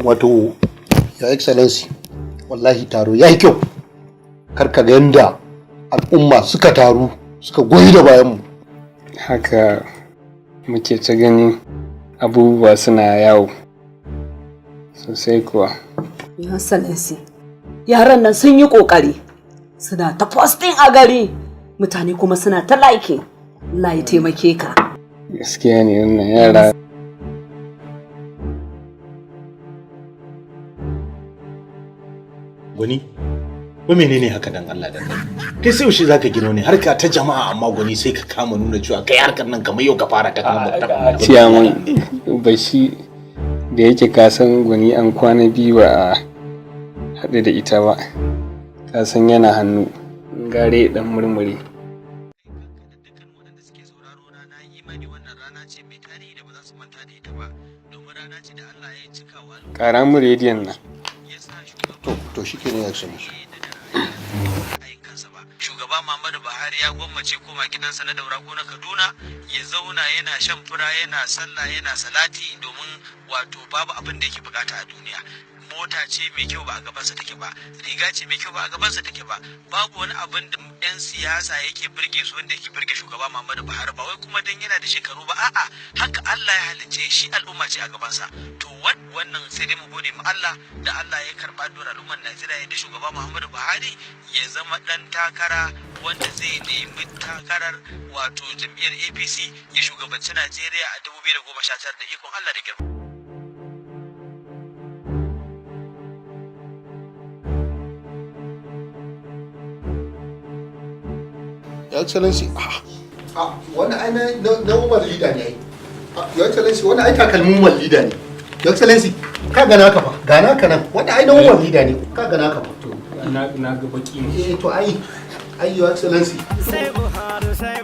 Wato, Your Excellency, wallahi taro ya yi kyau. Karka ga yadda al'umma suka taru suka goyi da bayanmu. Haka muke ta gani, abubuwa suna yawo sosai kuwa. Your Excellency, yaran nan sun yi kokari, suna ta posting a gari, mutane kuma suna ta liking. Allah ya taimake ka. Gaskiya ne, wannan yara. Gwani, ko menene haka dan Allah dan kai? Sai yaushe zaka gino ne harka ta jama'a? Amma gwani, sai ka kama nuna cewa kai harkar nan kamar yau ka fara ta kama ta. Ciyaman, bashi da yake ka san gwani an kwana biyu ba a haɗu da ita ba, ka san yana hannu gare dan murmure. Ƙara mu rediyon nan. To, shi ke ne, Your Excellency. Shugaba Muhammadu Buhari ya gwammace koma gidansa na Daura ko na Kaduna, ya zauna yana shan fura, yana sallah, yana salati, domin wato babu abin da yake bukata a duniya. Mota ce mai kyau ba a gabansa take ba, riga ce mai kyau ba a gabansa take ba, babu wani abin da yan siyasa yake burge su wanda yake burge shugaba Muhammadu Buhari. Ba wai kuma dan yana da shekaru ba, a'a, haka Allah ya halicce shi, al'umma ce a gabansa. To wannan sai dai mu gode ma Allah da Allah ya karba addu'ar al'ummar Najeriya da shugaba Muhammadu Buhari ya zama dan takara wanda zai nemi takarar wato jam'iyyar APC, ya shugabanci Najeriya a 2019 da ikon Allah da girma. Your Excellency, wani ai na woman leader ne ai. Your Excellency, wani ai takalmin woman leader ne. Your Excellency, ka gana ka fa, gana ka nan. Wani ai na woman leader ne. Ka gana ka fa. Na ga baki ne. Eh, to ai Your Excellency. Sai Buhari, sai